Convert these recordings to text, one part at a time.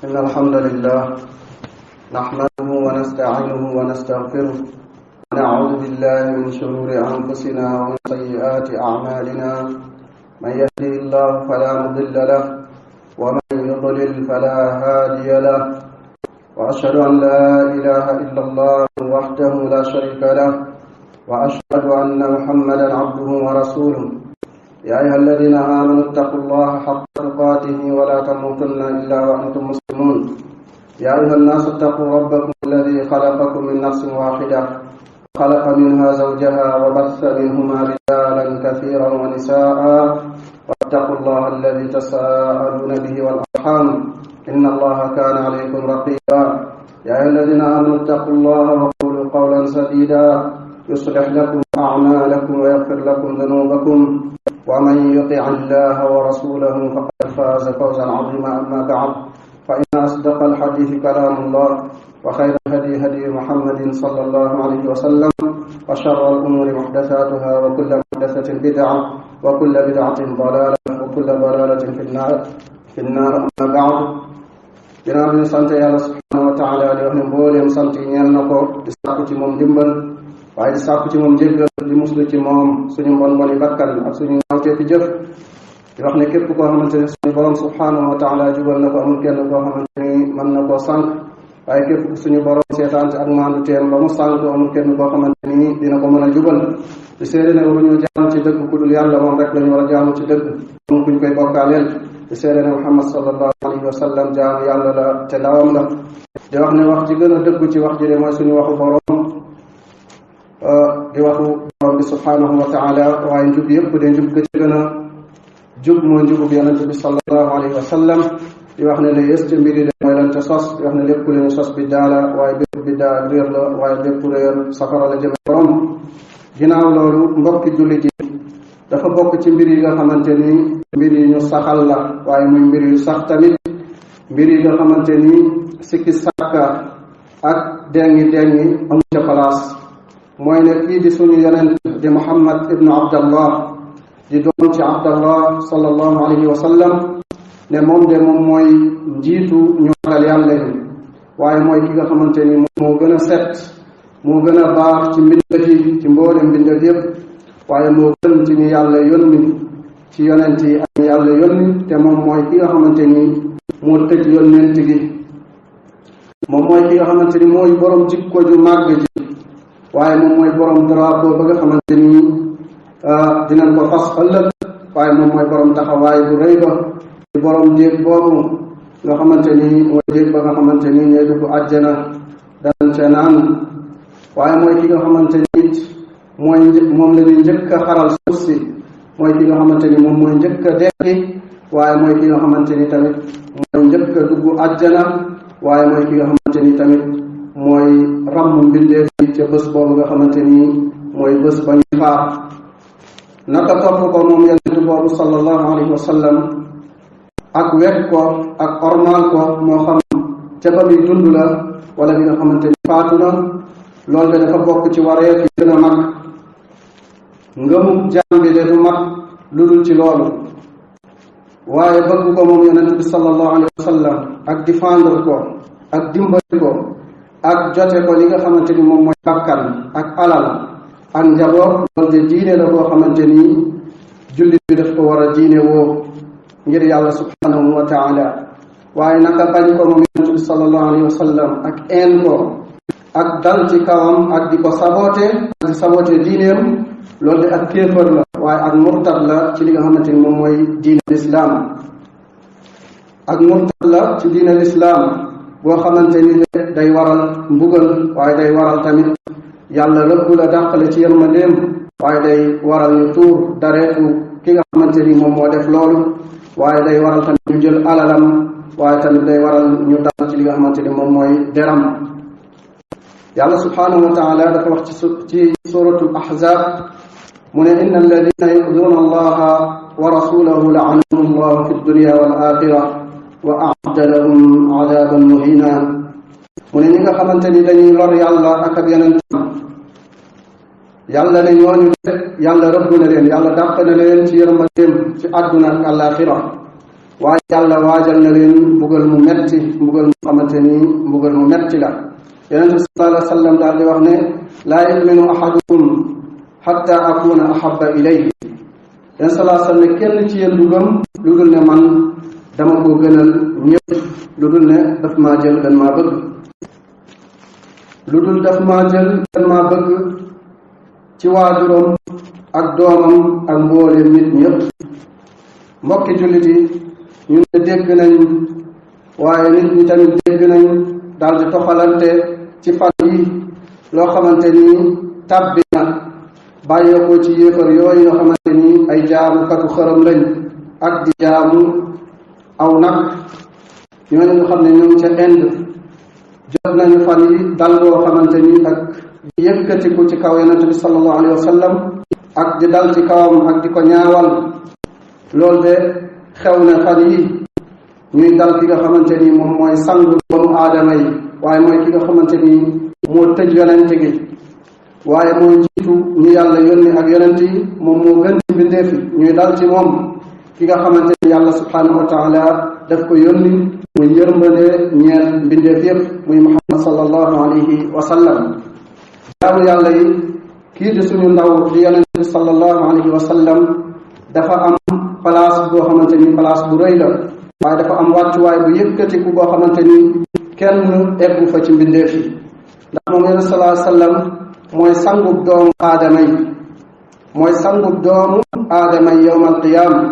إن الحمد لله نحمده ونستعينه ونستغفره ونعوذ بالله من شرور أنفسنا ومن سيئات أعمالنا من يهده الله فلا مضل له ومن يضلل فلا هادي له وأشهد أن لا إله إلا الله وحده لا شريك له وأشهد أن محمدا عبده ورسوله يا أيها الذين آمنوا اتقوا الله حق تقاته ولا تموتن إلا وأنتم مسلمون يا أيها الناس اتقوا ربكم الذي خلقكم من نفس واحدة خلق منها زوجها وبث منهما رجالا كثيرا ونساء واتقوا الله الذي تساءلون به والأرحام إن الله كان عليكم رقيبا يا أيها الذين آمنوا اتقوا الله وقولوا قولا سديدا يصلح لكم أعمالكم ويغفر لكم ذنوبكم ومن يطع الله ورسوله فقد فاز فوزا عظيما أما بعد فإن أصدق الحديث كلام الله وخير الهدي هدي محمد صلى الله عليه وسلم وشر الأمور محدثاتها وكل محدثة بدعة وكل بدعة ضلالة وكل ضلالة في النار أما بعد ginnaaw bi ñu sant yàlla subhanahu wa taala di wax ne mbooleem sant yi ñeel na ko di sàkku ci moom dimbal waaye di sàkku ci moom jéggal di muslu ci moom suñu mboni bakkan ak suñu ñaawteefi jëf di wax ne képp koo xamante ne suñu borom subhanahu wa taala jubal na ko amul kenn koo xamante ni mën na koo sànq waaye képp suñu borom seetaan ak maandu teem ba mu sànq amul kenn koo xamante ni dina ko mën a jubal di seede ne waruñu jaam ci dëgg ku dul yàlla moom rek lañu war a jaamu ci dëgg amul kuñ koy bokkaaleel di seede ne Muhammad sallallahu alayhi wa sallam jaamu yàlla la te ndawam la di wax ne wax ji gën a dëggu ci wax ji de mooy suñu waxu borom di waxu borom bi subhanahu wa taala waaye njub yëpp de njub ga ci gën a jub mooy njubub yonente bi sallallahu alayhi wa sallam di wax ne la yées ca mbiri de mooy lan ca sos di wax ne lépp leen sos bi daala waaye bépp bi daa réer la waaye bépp réer safara la jëme borom ginnaaw loolu mbokki jullit yi dafa bokk ci mbir yi nga xamante ni mbir yi ñu saxal la waaye muy mbir yu sax tamit mbir yi nga xamante ni sikki sàkka ak dengi amu ca place mooy ne kii di suñu yonent di Muhammad ibnu Abdallah di doom ci Abdallah sallallahu alayhi wa sallam ne moom de moom mooy njiitu ñu ragal yàlla yi waaye mooy ki nga xamante ni moo gën a set moo gën a baax ci mbindeef yi ci mboolem mbindeef yépp waaye moo gën ci ñu yàlla yónni ci yonent yi ak yàlla yónni te moom mooy ki nga xamante ni moo tëj yónnent gi moom mooy ki nga xamante ni mooy borom jikko ju màgg ji waaye moom mooy borom drapeau ba nga xamante ni dinañ ko fas ëllëg waaye moom mooy borom taxawaay bu rëy ba di borom jéeg boobu nga xamante ni mooy jéeg ba nga xamante ni ñooy dugg àjjana danañ ca naan waaye mooy ki nga xamante ni mooy moom la ñuy njëkk a xaral suuf si mooy ki nga xamante ni moom mooy njëkk a dekki waaye mooy ki nga xamante ni tamit mooy njëkk a dugg àjjana waaye mooy ki nga xamante ni tamit mooy ràmm mbindeef yi ca bés boobu nga xamante ni mooy bés ba ñu xaar naka topp ko moom yonent boobu sallallahu alayhi wa sallam ak wekk ko ak ormaal ko moo xam ca ba muy dund la wala bi nga xamante ni faatu na loolu de dafa bokk ci wareef yi gën a mag ngëmu jaam bi de du mat lu dul ci loolu waaye bëgg ko moom yonent bi sallallahu alayhi wa sallam ak défendre ko ak dimbali ko ak jote ko li nga xamante ni moom mooy bakkan ak alal ak njaboot loolu de diine la boo xamante ni jullit bi daf ko war a diine woo ngir yàlla subhanahu wa taala waaye naka bañ ko moom yonent bi sallallahu alayhi wa sallam ak een ko ak dal ci kawam ak di ko saboté ak di saboté diineem loolu de ak kéefër la waaye ak murtad la ci li nga xamante ni moom mooy diine lislaam ak murtad la ci diine lislaam boo xamante ni day waral mbugal waaye day waral tamit yàlla rëbb la dàqale ci yërmandeem waaye day waral ñu tuur dareetu ki nga xamante ni moom moo def loolu waaye day waral tamit ñu jël alalam waaye tamit day waral ñu dal ci li nga xamante ni moom mooy deram yàlla subhanahu wa taala dafa wax ci suratul ahzab mu ne inna alladina yu'duna allaha wa rasulahu la'anahum allahu fi dunya wal axira wa a'adda lahum adaban muhina mu ne ñi nga xamante ni dañuy lor yàlla ak ab yonentam yàlla ne ñooñu yàlla rëbb na leen yàlla dàq na leen ci yërmandeem ci àdduna ak àllaaxira waaye yàlla waajal na leen mbugal mu metti mbugal mu xamante ni mbugal mu metti la. yonent bi sallallahu alayhi wa sallam daal di wax ne laa yuminu ahadukum xatta akuna ahabba ilayhi. yonent sallallahu alayhi wa sallam ne kenn ci yéen du gëm lu dul ne man dama ko gënal ñëpp, lu dul ne daf maa jël gën maa bëgg, lu dul daf maa jël gën maa bëgg ci waajuram ak doomam ak mbooleem nit ñëpp. mbokki jullit yi ñu ne dégg nañ, waaye nit ñi tamit dégg nañ daal di toxalante ci fan yi loo xamante ni tàbbi na bàyyeekoo ci yéefar yooyu nga xamante ni ay jaamukatu xërëm lañ ak di jaamu aw nag. ñooñu nga xam ne ñoom ca Inde jot nañu fan yi dal loo xamante ni ak di yëkkatiku ci kaw yonente bi sallallahu alayhi wa sallam ak di dal ci kawam ak di ko ñaawal. loolu de xew na fan yi ñuy dal ki nga xamante ni moom mooy sangu doomu aadama yi, waaye mooy ki nga xamante ni moo tëj yonente gi, waaye moo jiitu ñu yàlla yónni ak yonent yi, moom moo gën ci mbindeef yi. ñuy dal ci moom ki nga xamante ni yàlla subhanahu wa taala daf ko yónni muy yërmande ñeel mbindeef yëpp, muy muhammad sallallahu alayhi wa sallam. jaamu yàlla yi kii di suñu ndaw di yonente bi sallallahu alayhi wa sallam dafa am place boo xamante ni place bu rëy la, waaye dafa am wàccuwaay bu yëkkatiku boo xamante ni kenn eggu fa ci mbindeef yi. ndax moom yonent sallallahu alayhi wa sallam mooy sangub doomu aadama yi, mooy sangub doomu aadama yi yawmal qiyaama.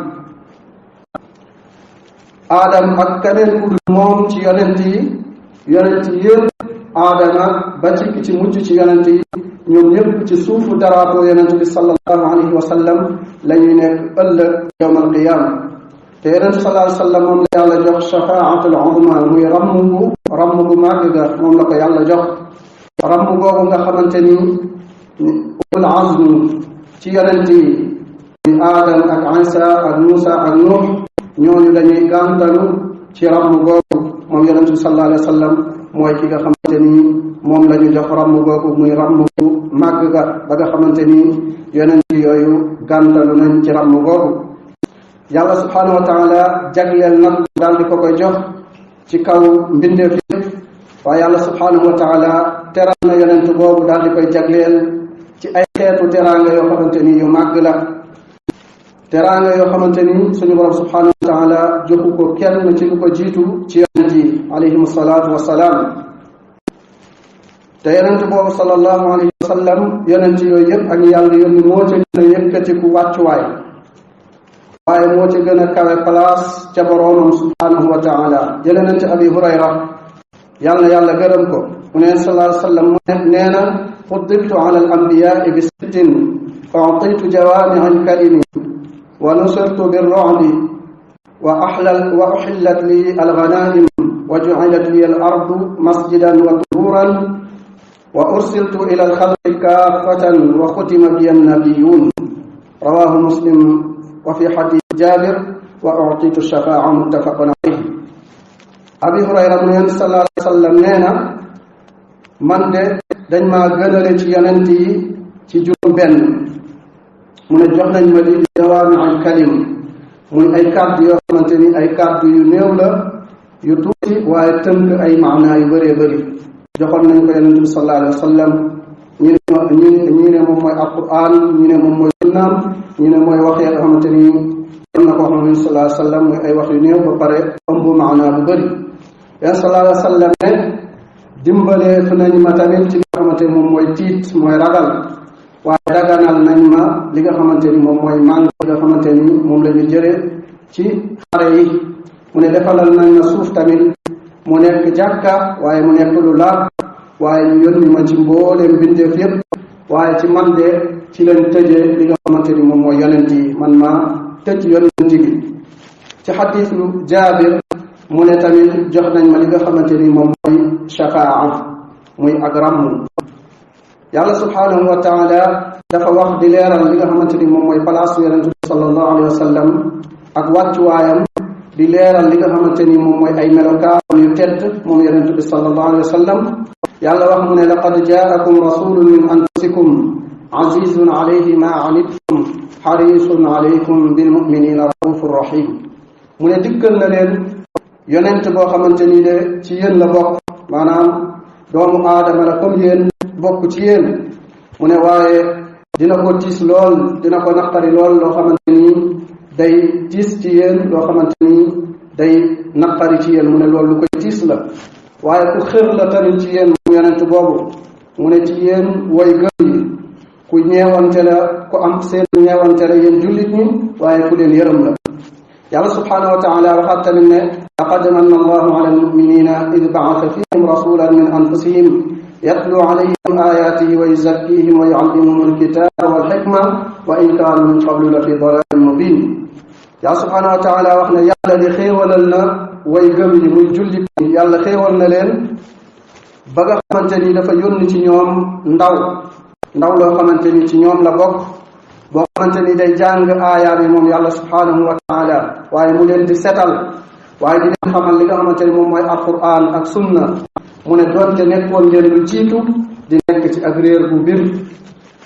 aadam ak keneen ku dul moom ci yonent yi yëpp, aadama ba ci ki ci mujj ci yonent yi, ñoom ñëpp ci suufu daraapo yonent bi sallallahu alayhi wa sallam la ñuy nekk ëllëg yawmal qiyaama. te yonent sallallahu alayhi wa sallam moom la yàlla jox shafaatul uzma, muy ramm gu màgg ga moom la ko yàlla jox. ramm googu nga xamante ni ulul azm ci yonent yi muy aadam ak Isa ak Musa ak Nuux, ñooñu dañuy gàntalu ci ramm googu. moom yonent bi sallallahu alayhi wa sallam mooy ki nga xamante ni moom la ñu jox ramm googu, muy ramm gu màgg ga ba nga xamante ni yonent yooyu gàntalu nañ ci ramm googu. yàlla subhanahu wa taala jagleel nag daal di ko koy jox ci kaw mbindeef yëpp, waaye yàlla subhanahu wa taala teral na yonent boobu daal di koy jagleel ci ay xeetu teraanga yoo xamante ni yu màgg la. teraanga yoo xamante ni suñu borom subhanahu wa taala joxu ko kenn ci lu ko jiitu ci yonent yi alayhim salaatu wasalaam. te yonent boobu sallallahu alayhi wa sallam yonent yooyu yëpp ak yàlla yónni moo ca gën a yëkkatiku wàccuwaay, waaye moo ca gën a kawe place ca boroomam subhanahu wa taala. jële nañ ci abi hurayra yàlla yàlla gërëm ko mu ne sallallahu alayhi wa sallam mu nee na fuddiltu ala al anbiyaai bi sittin fa utitu jawaami al kalimi wa nusirtu birru'bi wa uhillat li alghanaim wa ju'ilat li al ardu masjidan wa tuhuran wa ursiltu ila al khalqi kaffatan wa khutima bi an nabiyyun. rawahu muslim wa fi hadith jabir wa u'titu shafa'a muttafaqun alayhi. abi hurayra mu ne sallallahu alayhi wa sallam nee na man de dañ maa gënale ci yonent yi ci juróom benn. mu ne jox nañ ma lii di jawaami al kalim, muy ay kàddu yoo xamante ni ay kàddu yu néew la yu tuuti, waaye tënk ay maanaa yu bëree bëri. joxoon nañ ko yonent bi sallallahu alayhi wa sallam. ñu ne moom mooy alquran, ñu ne moom mooy sunnaam, ñu ne mooy wax yoo xamante ni am na koo xam ne sallallahu alayhi wa sallam muy ay wax yu néew ba pare ëmb maanaa bu bëri. yonent sallallahu alayhi wa sallam ne dimbalee fu nañ ma tamit ci li nga xamante ni moom mooy tiit, mooy ragal, waaye daganal nañ ma li nga xamante ni moom mooy màng li nga xamante ni moom la ñu jëre ci xare yi. mu ne defalal nañ ma suuf tamit mu nekk jàkka, waaye mu nekk lu laab, waaye ñu yónni ma ci mbooleem bindeef yépp, waaye ci man de ci leen tëjee li nga xamante ni moom mooy yonent yi, man ma tëj yonent gi. ci xadiisu jaabir mu ne tamit jox nañ ma li nga xamante ni moom mooy shafaa, muy ak ràmm. yàlla subhanahu wa taala dafa wax di leeral li nga xamante ni moom mooy palaasu yonent bi sallallahu alayhi wa sallam ak wàccuwaayam, di leeral li nga xamante ni moom mooy ay melokaan yu tedd moom yonent bi sallallahu alayhi wa sallam. yàlla wax mu ne laqad jaakum rasulun min anfusikum azizun alayhi ma anittum harisun alaykum bil muminina raufur rahim. mu ne dikkal na leen yonent boo xamante ni de ci yéen la bokk, maanaam doomu aadama la comme yéen, bokk ci yéen. mu ne waaye dina ko tiis lool, dina ko naqari lool loo xamante ni day tiis ci yéen, loo xamante ni day naqari ci yéen. mu ne loolu lu koy tiis la. waaye ku xër la tamit ci yéen mu yonent boobu. mu ne ci yéen way gëm yi ku ñeewante la, ku am seen ñeewante la yéen jullit ñi, waaye ku leen yërëm la. yàlla subhanahu wa taala waxaat tamit ne laqad manna allahu ala almuminina id ba'atha fihim rasulan min anfusihim yatlu alayhim ayatihi wa yuzakkihim wa yuallimuhum alkitaba walhikma wa in kaanu min qablu la fi dalalin mubin. yàlla subhanahu wa taala wax ne yàlla di xéewalal na way gëm yi muy jullit ñi, yàlla xéewal na leen ba nga xamante ni dafa yónni ci ñoom ndaw loo xamante ni ci ñoom la bokk, boo xamante ni day jàng aayaam yi moom yàlla subhanahu wa taala, waaye mu leen di setal, waaye di leen xamal li nga xamante ni moom mooy alquran ak sunna. mu ne doonte nekkoon ngeen lu jiitu di nekk ci ak réer bu bir.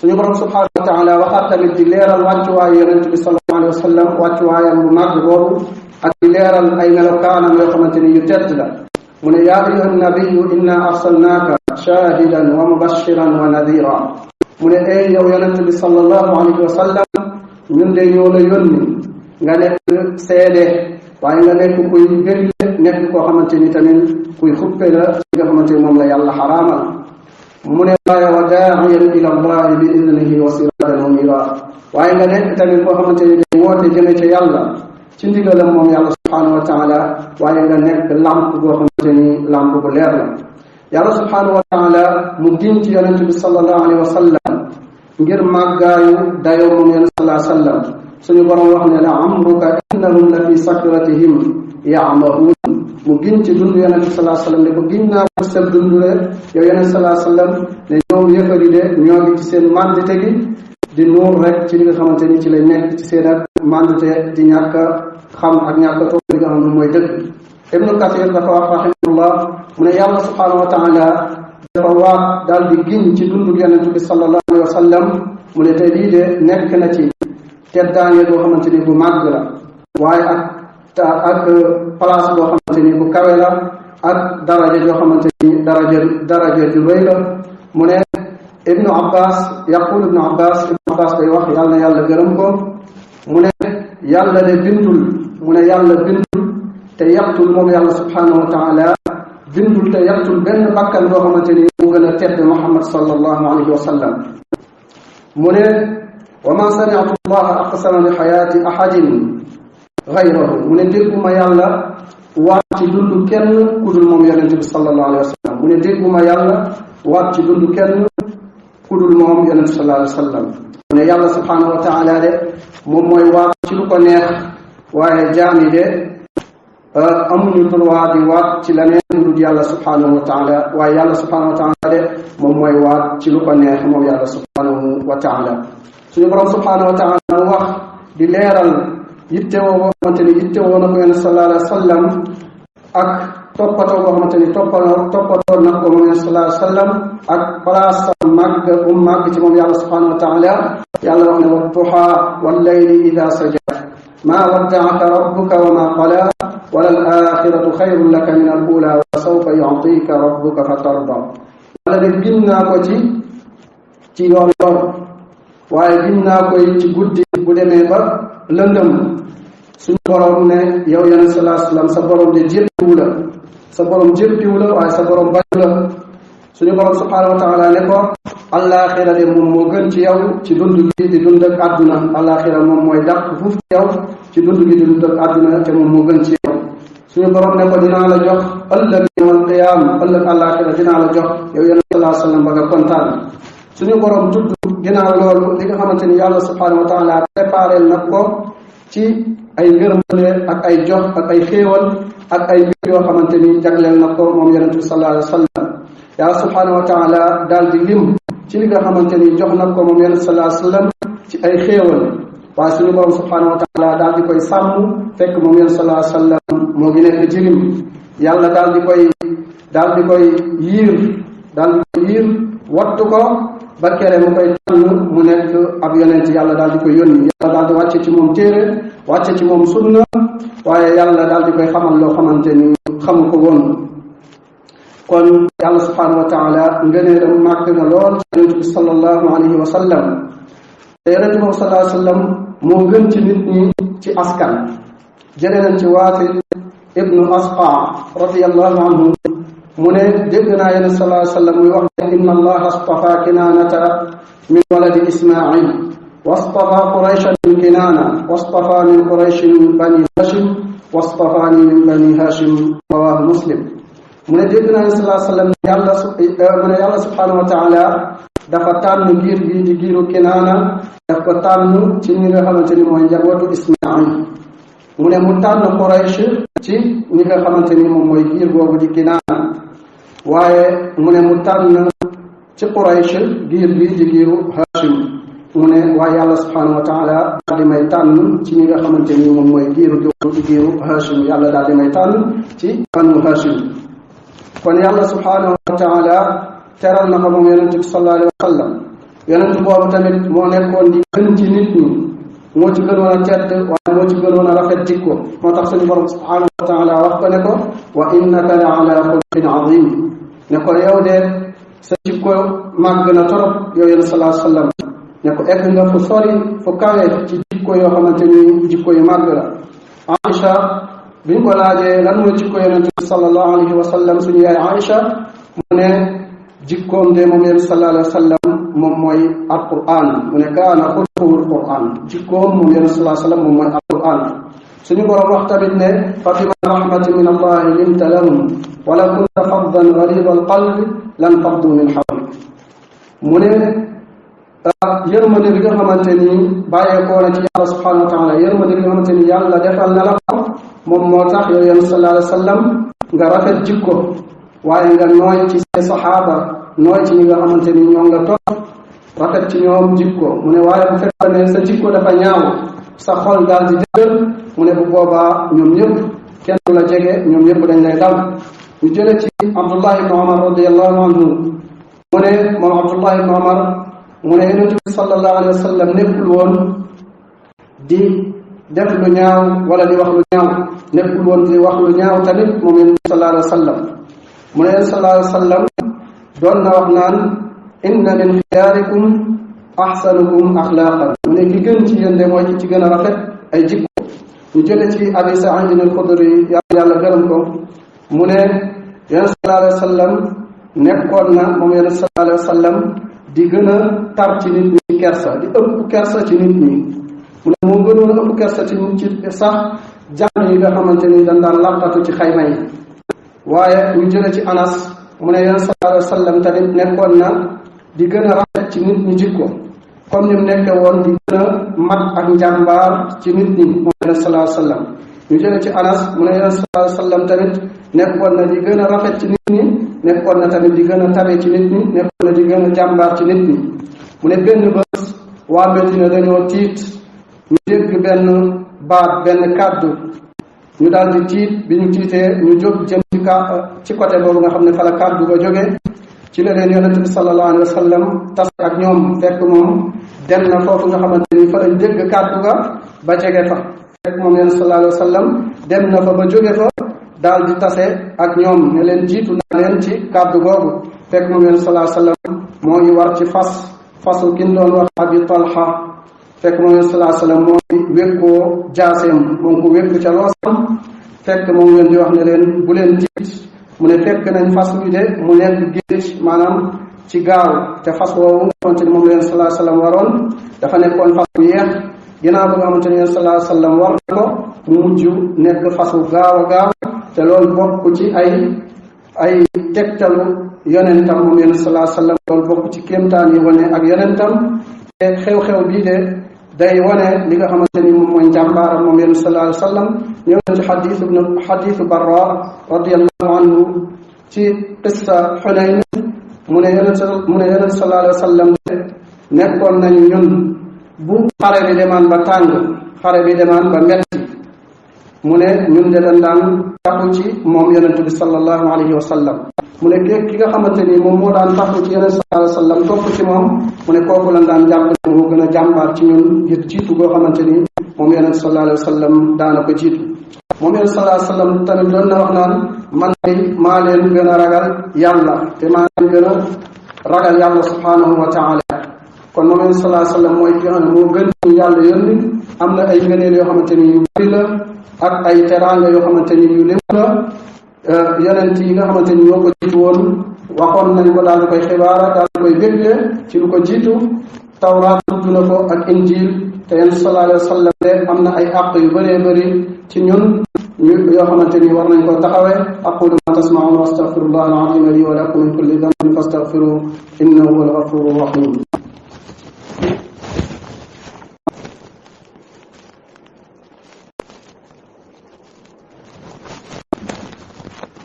suñu borom subhanahu wa taala waxaat tamit di leeral wàccuwaayu yonent bi sallallahu alayhi wa sallam, wàccuwaayam bu màgg boobu, ak di leeral ay melokaanam yoo xamante ni yu tedd la. mu ne yaa ayuha nabiyu inna arsalnaaka shahidan wa mubashiran wa nadira. mu ne ay yow yonent bi sallallahu alayhi wa sallam, ñun de ñoo la yónni nga nekk seede, waaye nga nekk kuy bégle, nekk koo xamante ni tamit kuy xuppe la ci nga xamante ni moom la yàlla xaraamal. mu ne waaye wa daa'iyan ila allahi bi idnihi wa sirajan munira, waaye nga nekk tamit koo xamante ni day woote jëme ca yàlla ci ndigalam moom yàlla subhanahu wa taala, waaye nga nekk lamp boo xamante ni lamp bu leer la. yàlla subhanahu wa taala mu giñ ci yonent bi sallallahu alayhi wa sallam ngir màggaayu dayoo moom yonent sallallahu alayhi wa sallam. suñu borom wax ne la amruka innahum la fi sakratihim ya'mahun. mu giñ ci dund yonent bi sallallahu alayhi wa sallam ne ko giñ naa ko seen dund de yow yonent sallallahu alayhi wa sallam ne ñoom yëfari de ñoo ngi ci seen mandite gi di nuur rek ci li nga xamante ni ci lay nekk ci seen ak mandite, di ñàkk xam ak ñàkk toog li nga xam ne mooy dëgg. Ibnu Kathir dafa wax rahimahullah, mu ne yàlla subhanahu wa taala dafa waat daal di giñ ci dundu yonent bi sallallahu alayhi wa sallam. mu ne tey lii de nekk na ci teddaange boo xamante ni bu màgg la, waaye ak place boo xamante ni bu kawe la, ak daraja joo xamante ni daraja ju rëy la. mu ne ibnu abbas day wax yàlla na yàlla gërëm ko, mu ne yàlla de bindul, mu ne yàlla bindul te yàqtul moom yàlla subhanahu wa taala bindul te yàqtul benn bakkan boo xamante ni mu gën a tedd Muhammad sallallahu alayhi wa sallam. mu ne wa ma sami'tu allaha aqsama li xayaati ahadin gayrahu. mu ne dégguma yàlla waat ci dund kenn ku dul moom yonente bi sallallahu alayhi wa sallam. mu ne dégguma yàlla waat ci dund kenn ku dul moom yonente sallallahu alayhi wa sallam. mu ne yàlla subhanahu wa taala de moom mooy waat ci lu ko neex, waaye jaam yi de amuñu droit di waat ci leneen lu dul yàlla subhanahu wa taala, waaye yàlla subhanahu wa taala de moom mooy waat ci lu ko neex moom yàlla subhanahu wa taala. suñu borom subhanahu wa taala wax di leeral yittewoo boo xamante ni yittewoo na ko yonent sallallahu alayhi wa sallam, ak toppatoo boo xamante ni toppatoo na ko moom yonent sallallahu alayhi wa sallam, ak place màgg ci moom yàlla subhanahu wa taala. yàlla wax ne wadduha wallayli ida saja ma waddaaka rabbuka wa ma qala wala al-axiratu xayrun laka min al-ula wa sawfa yu'tika rabbuka fatarda. wala de gin naa ko ci yoor yoor, waaye gin naa koy ci guddi bu demee ba lëndëm. suñu borom ne yow yonent sallallahu alayhi wa sallam sa borom de jéppiwu la, waaye sa borom bañ la. suñu borom subhanahu wa taala ne ko àllaaxira de moom moo gën ci yow ci dund gi di dund ak àdduna. àllaaxira moom mooy dàq fuuf ci yow ci dund gi di dund ak àdduna, te moom moo gën ci yow. suñu borom ne ko dinaa la jox ëllëg yawmal qiyaam, ëllëg àllaaxira dinaa la jox yow yonent sallallahu alayhi wa sallam ba nga kontaan. suñu borom tudd ginnaaw loolu li nga xamante ni yàlla subhanahu wa taala préparé na ko ci ay ngërmande ak ay jox ak ay xéewal ak ay mbir yoo xamante ni jagleel na ko moom yonent bi sallallahu alayhi wa sallam. yàlla subhanahu wa taala daal di lim ci li nga xamante ni jox na ko moom yonent sallallahu alayhi wa sallam ci ay xéewal, waaye suñu borom subhanahu wa taala daal di koy sàmm fekk moom yonent sallallahu alayhi wa sallam moo ngi nekk jirim. yàlla daal di koy yiir wattu ko ba kere mu koy tànn mu nekk ab yonent yàlla daal di koy yónni yàlla daal di wàcce ci moom téere wàcce ci moom sunna waaye yàlla daal di koy xamal loo xamante ni xamu ko woon. kon yàlla subhanahu wa taala ngëneelam màgg na lool ci yonent bi sallallahu alayhi wa sallam te yonent bi sallallahu alayhi wa sallam moo gën ci nit ñi ci askan. jëlee nañ ci Waasil ibnu Asqa radiyallahu anhu mu ne dégg naa yonent sallallahu alayhi wa sallam muy wax ne inna allaha astafa kinaanata min waladi ismail wastafa qurayshan min kinaana wastafa min qurayshin bani hashim wastafani min bani hashim rawahu muslim. mu ne dégg naa sallallahu alayhi wa sallam yàlla subhanahu wa taala dafa tànn giir bi di giiru Kinaana daf ko tànn ci ñi nga xamante ni mooy njabootu Ismaayil mu ne mu tànn Quraysh ci ñi nga xamante ni moom mooy giir boobu di Kinaana waaye mu ne mu tànn ci Quraysh giir bi di giiru Hashim mu ne waaye yàlla subhanahu wa taala daal di may tànn ci ñi nga xamante ni moom mooy giiru di giiru Hashim yàlla daal di may tànn ci banu Hashim. kon yàlla subhanahu wa taala teral na ko moom yonent bi sallallahu alayhi wa sallam yonent boobu tamit moo nekkoon di gën ci nit ñi moo ci gënoon a tedd waaye moo ci gënoon a rafet jikko moo tax suñu borom subhanahu wa taala wax ko ne ko wa innaka la ala xuluqin azim ne ko yow de sa jikko màgg na torop yow yonent sallallahu alayhi wa sallam ne ko egg nga fu sori fu kawe ci jikko yoo xamante ni jikko yu màgg la. Aïcha biñ ko laajee lan mooy jikko yonent bi sallallahu alayhi wa sallam suñu yaay Aïcha mu ne jikkoom de moom yonent sallallahu alayhi wa sallam moom mooy alquran mu ne kaana xuluquhu alquran jikkoom moom yonent sallallahu alayhi wa sallam moom mooy alquran. suñu borom wax tamit ne fa bima rahmatin min allahi linta lahum wala kunta faddan ghalida alqalbi lan faddu min hawlik mu ne yërmande bi nga xamante ni bàyyeekoo na ci yàlla subhanahu wa taala yërmande bi nga xamante ni yàlla defal na la ko moom moo tax yow yonent sallallahu alayhi wa sallam nga rafet jikko waaye nga nooy ci say saxaaba nooy ci ñi nga xamante ni ñoom nga topp rafet ci ñoom jikko mu ne waaye bu fekkee ne sa jikko dafa ñaaw sa xol daal di dëgër mu ne bu boobaa ñoom ñëpp kenn du la jege ñoom ñëpp dañ lay daw. ñu jële ci Abdullah ibn Umar radiyallahu anhu mu ne moom Abdullah ibn Umar mu ne yonent bi sallallahu alayhi wa sallam nekkul woon di def lu ñaaw wala di wax lu ñaaw nekkul woon di wax lu ñaaw tamit moom yonent bi sallallahu alayhi wa sallam mu ne yonent sallallahu alayhi wa sallam doon na wax naan inna min xiyaarikum ahsanukum axlaaqan mu ne ki gën ci yéen de mooy ci gën a rafet ay jikko. ñu jële ci Abi Saïd al-Xudri yàlla gërëm ko mu ne yonent sallallahu alayhi wa sallam nekkoon na moom yonent sallallahu alayhi wa sallam di gën a tar ci nit ñi kersa di ëpp kersa ci nit ñi mu ne moo gënoon a ëpp kersa ci nit ci sax jàmm yi nga xamante ni dañ daan làqatu ci xayma yi. waaye ñu jële ci Anas mu ne yonent sallallahu alayhi wa sallam tamit nekkoon na di gën a rafet ci nit ñi jikko comme ni mu nekke woon di gën a mat ak njàmbaar ci nit ñi moom yonent sallallahu alayhi wa sallam. ñu jële ci Anas mu ne yonent sallallahu alayhi wa sallam tamit nekkoon na di gën a rafet ci nit ñi nekkoon na tamit di gën a tabe ci nit ñi nekkoon na di gën a jàmbaar ci nit ñi. mu ne benn bés waa Medina dañoo tiit ñu dégg benn baat benn kàddu ñu daal di tiit bi ñu tiitee ñu jóg jëm ci côté boobu nga xam ne fa la kàddu ba jóge ci la leen yonent bi sallallahu alayhi wa sallam tas ak ñoom fekk moom dem na foofu nga xamante ni fa lañ dégg kàddu ga ba jege fa fekk moom yonent sallallahu alayhi wa sallam dem na fa ba jóge fa daal di tase ak ñoom ne leen jiitu naa leen ci kàddu googu fekk moom yonent sallallahu alayhi wa sallam moo ngi war ci fasu kin doon wax Abi Talha fekk moom yonent sallallahu alayhi wa sallam moo ngi wékkoo jaaseem moo ngi ko wékku ca loosam fekk moom leen di wax ne leen bu leen tiit mu ne fekk nañ fas wi de mu nekk géej maanaam ci gaaw te fas woowu nga xamante ni moom leen sallallahu alayhi wa sallam waroon dafa nekkoon fas bu yeex ginnaaw ba nga xamante ni sallallahu alayhi wa sallam war na ko mu mujj nekk fas wu gaaw a gaaw te loolu bokk ci ay tegtalu yonentam moom yonent sallallahu alayhi wa sallam loolu bokk ci kéemtaan yi wane ak yonentam te xew-xew bii de day wane li nga xamante ni moom mooy njàmbaaram moom yonent sallallahu alayhi wa sallam ñëw na ci xadiisu Barra radiyallahu anhu ci qissa Xunayn mu ne yonent sallallahu alayhi wa sallam nekkoon nañu ñun bu xare bi demaan ba tàng xare bi demaan ba metti mu ne ñun de dañ daan taxu ci moom yonent bi sallallahu alayhi wa sallam mu ne ki nga xamante ni moom moo daan taxu ci yeneen sallallahu alayhi wa sallam topp ci moom mu ne kooku lan daan jàpp ne moo gën a jàmbaar ci ñun ngir jiitu goo xamante ni moom yeneen sallallahu alayhi wa sallam daana ko jiitu moom yeneen sallallahu alayhi wa sallam tamit doon na wax naan man de maa leen gën a ragal yàlla te maa leen gën a ragal yàlla subhanahu wa taala kon moom yeneen sallallahu alayhi wa sallam mooy ki nga xam ne moo gën ñu yàlla yónni am na ay ngëneel yoo xamante ni yu bari la ak ay teraanga yoo xamante ni yu lépp la yonent yi nga xamante ni ñoo ko jiitu woon waxoon nañ ko daal di koy xibaara daal di koy bégle ci lu ko jiitu tawraat tudd na ko ak injil te yéen sallallahu alayhi wa sallam de am na ay àq yu bëree bëri ci ñun yoo xamante ni war nañ ko taxawee aqulu ma tasmaun wa astaghfirullah al-azim li wa lakum min kulli dhanbin fastaghfiruhu innahu huwal ghafurur rahim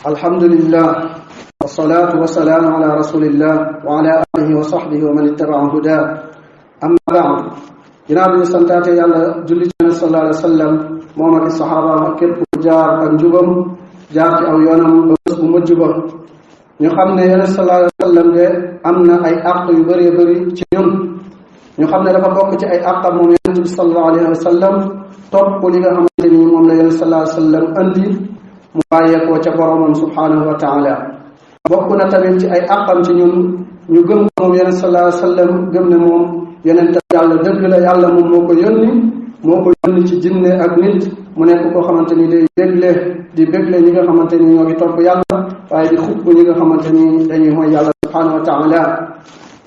alhamdulillah wasalaatu wasalaamu ala rasulillah wa ala alihi wa sahbihi wa man ittabaa huda amma baad ginnaaw bi ñu santaate yàlla julli ci sallallahu alayhi wa sallam moom ak saxaabaam ak képp ku jaar ak njubam jaar ci aw yoonam ba bés bu mujj ba ñu xam ne yonent sallallahu alayhi wa sallam de am na ay àq yu bëree bëri ci ñun ñu xam ne dafa bokk ci ay àqam moom yonent bi sallallahu alayhi wa sallam topp li nga xamante ni moom la yonent sallallahu alayhi wa sallam andi mu bàyyeekoo ca boromam subhanahu wa taala bokk na tamit ci ay àqam ci ñun ñu gëm ko moom yonent sallallahu alayhi wa sallam gëm ne moom yonent yàlla dëgg la yàlla moom moo ko yónni ci jinne ak nit mu nekk koo xamante ni day bégle ñi nga xamante ni ñoo ngi topp yàlla waaye di xupp ñi nga xamante ni dañuy mooy yàlla subhanahu wa taala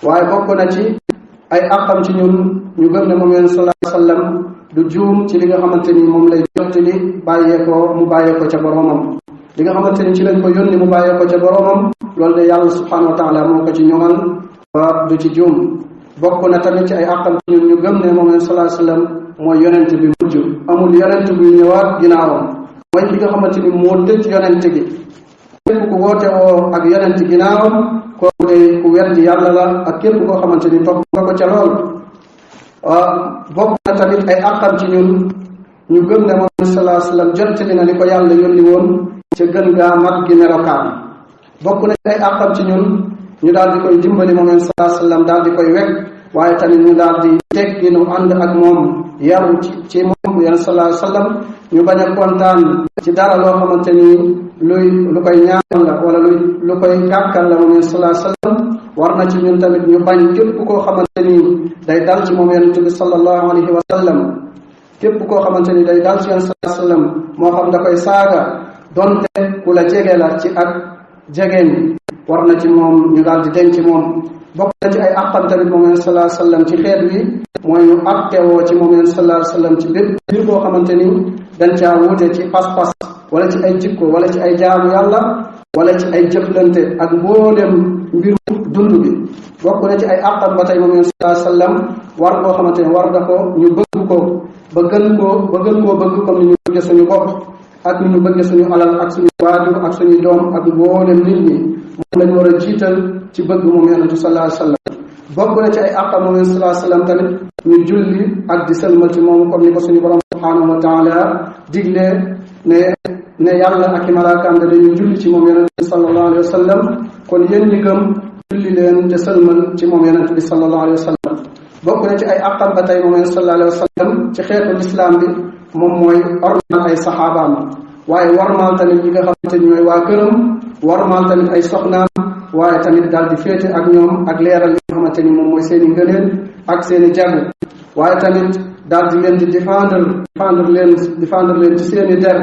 waaye bokk na ci ay àqam ci ñun ñu gëm ne moom yonent sallallahu alayhi wa sallam du juum ci li nga xamante ni moom lay jottali mu bàyyeekoo ca boromam li nga xamante ni ci lañ ko yónni mu bàyyeekoo ca boromam loolu de yàlla subhanahu wa taala moo ko ci ñoŋal ba du ci juum bokk na tamit ci ay àqam ci ñun ñu gëm ne moom sallallahu alayhi wa sallam mooy yonent bi mujj amul yonent buy ñëwaat ginnaawam mooy ki nga xamante ni moo tëj yonent gi képp ku woote woo ak yonent ginnaawam kooku de ku weddi yàlla la ak képp koo xamante ni topp nga ko ca lool bokk na tamit ay àqam ci ñun ñu gëm ne moom sallallahu alayhi wa sallam jottali na li ko yàlla yónni woon ca gën gaa mat gi melokaan bokk na ay àqam ci ñun ñu daal di koy dimbali moom sallallahu alayhi wa sallam daal di koy wekk waaye tamit ñu daal di teggi nu ànd ak moom yaru ci moom yonent sallallahu alayhi wa sallam ñu bañ a kontaan ci dara loo xamante ni lu koy ñaan la wala lu koy gàkkal la moom sallallahu alayhi wa sallam war na ci ñun tamit ñu bañ képp koo xamante ni day dal ci moom yonent bi sallallahu alayhi wa sallam képp koo xamante ni day dal ci yonent sallallahu alayhi wa sallam moo xam da koy saaga donte ku la jege la ci ak jegeñ war na ci moom ñu daal di denc moom bokk na ci ay àqam tamit moom yonent sallallahu alayhi wa sallam ci xeet wi mooy ñu attewoo ci moom yonent sallallahu alayhi wa sallam ci bépp mbir boo xamante ni dañ caa wuute ci pas-pas wala ci ay jikko wala ci ay jaamu yàlla wala ci ay jëflante ak mboolem mbiru dund bi bokk na ci ay àqam ba tey moom yonent sallallahu alayhi wa sallam war koo xamante ni war nga ko ñu bëgg ko ba gën koo bëgg comme ni ñu bëgge suñu bopp ak ni ñu bëgge suñu alal ak suñu waajur ak suñu doom ak mboolem nit ñi moom lañ war a jiital ci bëgg moom yonent sallallahu alayhi wa sallam bokk na ci ay àqam moom yonent sallallahu alayhi wa sallam tamit ñu julli ak di sëlmal ci moom comme ni ko suñu borom subhanahu wa taala digle ne yàlla ak i malaakaam da dañu julli ci moom yonent bi sallallahu alayhi wa sallam kon yéen ñi gëm julli leen te sëlmal ci moom yonent bi sallallahu alayhi wa sallam bokk na ci ay àqam ba tey moom yonent sallallahu alayhi wa sallam ci xeetu lislaam bi moom mooy ormal ay saxaabaam waaye warmaal tamit ñi nga xamante ni ñooy waa këram warmaal tamit ay soxnaam waaye tamit daal di féete ak ñoom ak leeral li nga xamante ni moom mooy seen i ngëneel ak seen i jagu waaye tamit daal di leen di défendre leen ci seen i der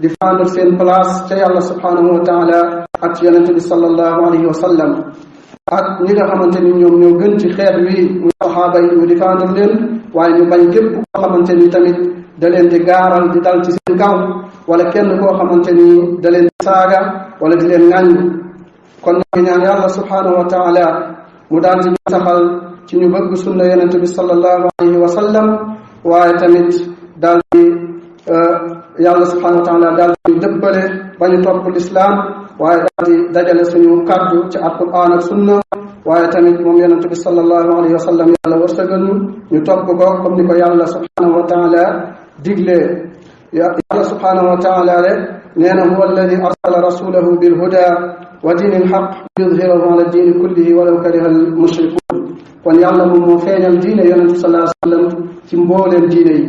défendre seen place ca yàlla subhanahu wa taala ak ci yonente bi sallallahu alayhi wa sallam ak ñi nga xamante ni ñoom ñoo gën ci xeet wi muy saxaaba yi ñu défendre leen waaye ñu bañ képp koo xamante ni tamit da leen di gaaral di dal ci seen kaw wala kenn koo xamante ni da leen di saaga wala di leen ŋàññ kon ñu ngi ñaan yàlla subhanahu wa taala mu daal di saxal ci ñu bëgg sunna yonente bi sallallahu alayhi wa sallam waaye tamit daal di yàlla subhanahu wa taala daal di dëppale ba ñu topp lislaam waaye daal di dajale suñu kàddu ci alquran ak sunna waaye tamit moom yonente bi sallallahu alayhi wa sallam yàlla wërsëgal ñu topp ko comme ni ko yàlla subhanahu wa taala diglee yàlla subhanahu wa taala de nee na huwa alladi arsala rasulahu bilhuda wa diini alxaq liyudhirahu ala diini kullihi walaw kariha almushrikun kon yàlla moom moo feeñal diine yonente sallallahu alayhi wa sallam ci mbooleem diine yi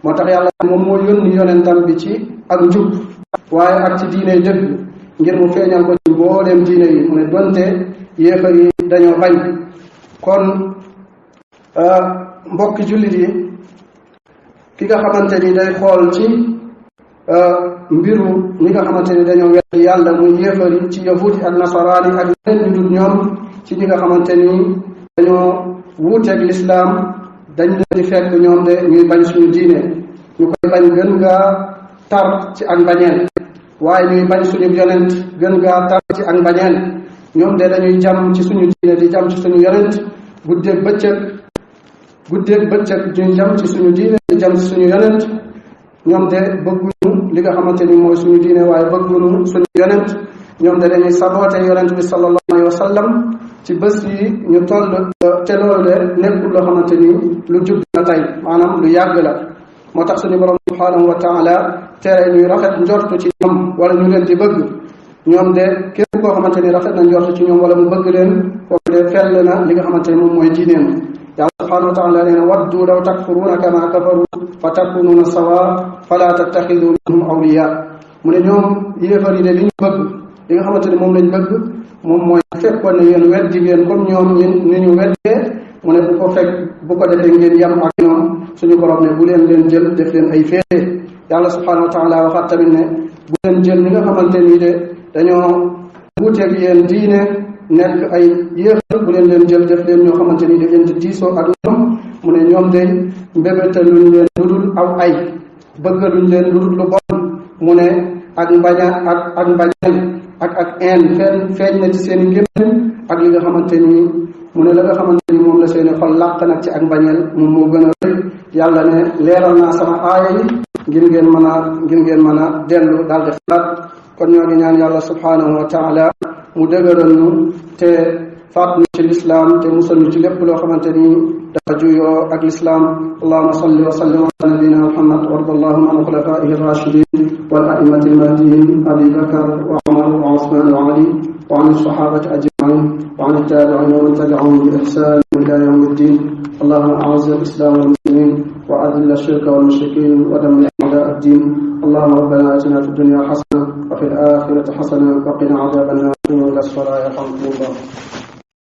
moo tax yàlla moom moo yónni yonentam bi ci ak njub waaye ak ci diine dëgg ngir mu feeñal ko ci mbooleem diine yi mu ne donte yéefar yi dañoo bañ kon mbokki jullit yi ki nga xamante ni day xool ci mbiru ñi nga xamante ni dañoo weddi yàlla muy yéefar yi ci yahudi ak nasaraan yi ak ñeneen ñu dul ñoom ci ñi nga xamante ni dañoo wuuteeg lislaam dañ leen di fekk ñoom de ñuy bañ suñu diine ñu koy bañ gën ngaa tar ci ak mbañeel waaye ñuy bañ suñu yonent gën ngaa tar ci ak mbañeel ñoom de dañuy jam ci suñu diine di jam ci suñu yonent guddeeg bëccëg ñuy jam ci suñu diine di jam ci suñu yonent ñoom de bëgguñu li nga xamante ni mooy suñu diine waaye bëgguñu suñu yonent ñoom de dañuy saboote yonent bi sallallahu alayhi wa sallam ci bés yi ñu toll te loolu de nekkul loo xamante ni lu jub na tey maanaam lu yàgg la moo tax suñu borom subhanahu wa taala tere ñuy rafet njortu ci ñoom wala ñu leen di bëgg ñoom de képp koo xamante ni rafet na njortu ci ñoom wala mu bëgg leen kooku de fell na li nga xamante ni moom mooy diineem yàlla subhanahu wa taala nee na waddu law takfuruuna kama kafaru fa takunuuna sawa fala tattaxidu minhum awliya mu ne ñoom yéefar yi de li ñu bëgg li nga xamante ni moom lañ bëgg moom mooy fekkoon ne yéen weddi ngeen comme ñoom ni ñu weddee mu ne bu ko defee ngeen yam ak ñoom suñu borom ne bu leen jël def leen ay féete yàlla subhanahu wa taala waxaat tamit ne bu leen jël ñi nga xamante ni de dañoo wuuteeg yéen diine nekk ay yéefar bu leen jël def leen ñoo xamante ni da ngeen di diisoo ak ñoom mu ne ñoom de mbébéta luñ leen ludul aw ay bëgg luñ leen ludul lu bon mu ne ak mbañeel ak een feeñ na ci seen i gémmiñ ak li nga xamante ni mu ne la nga xamante ni moom la seeni xol làq nag ci ak mbañeel moom moo gën a rëy yàlla ne leeral naa sama aaya yi ngir ngeen mën a dellu daal di xalaat kon ñoo ngi ñaan yàlla subhanahu wa taala mu dëgëral ñu te faat ñu ci lislaam te musal ñu ci lépp loo xamante ni dafa juyoo ak lislaam allahuma salli wa sallim ala nabina muhammad warda allahuma an xulafaihi rachidin wal aimati almahdiyin abi bakar wa umar wa usman wa ali wa an alsahabati ajmain wa an altabiin wa man tabiahum bi ihsan ila yawm الدين اللهم اعز الاسلام والمسلمين واذل الشرك والمشركين ودمر اعداء الدين اللهم ربنا اتنا في الدنيا حسنه وفي الاخره حسنه وقنا عذاب النار والى الصلاه يرحمكم الله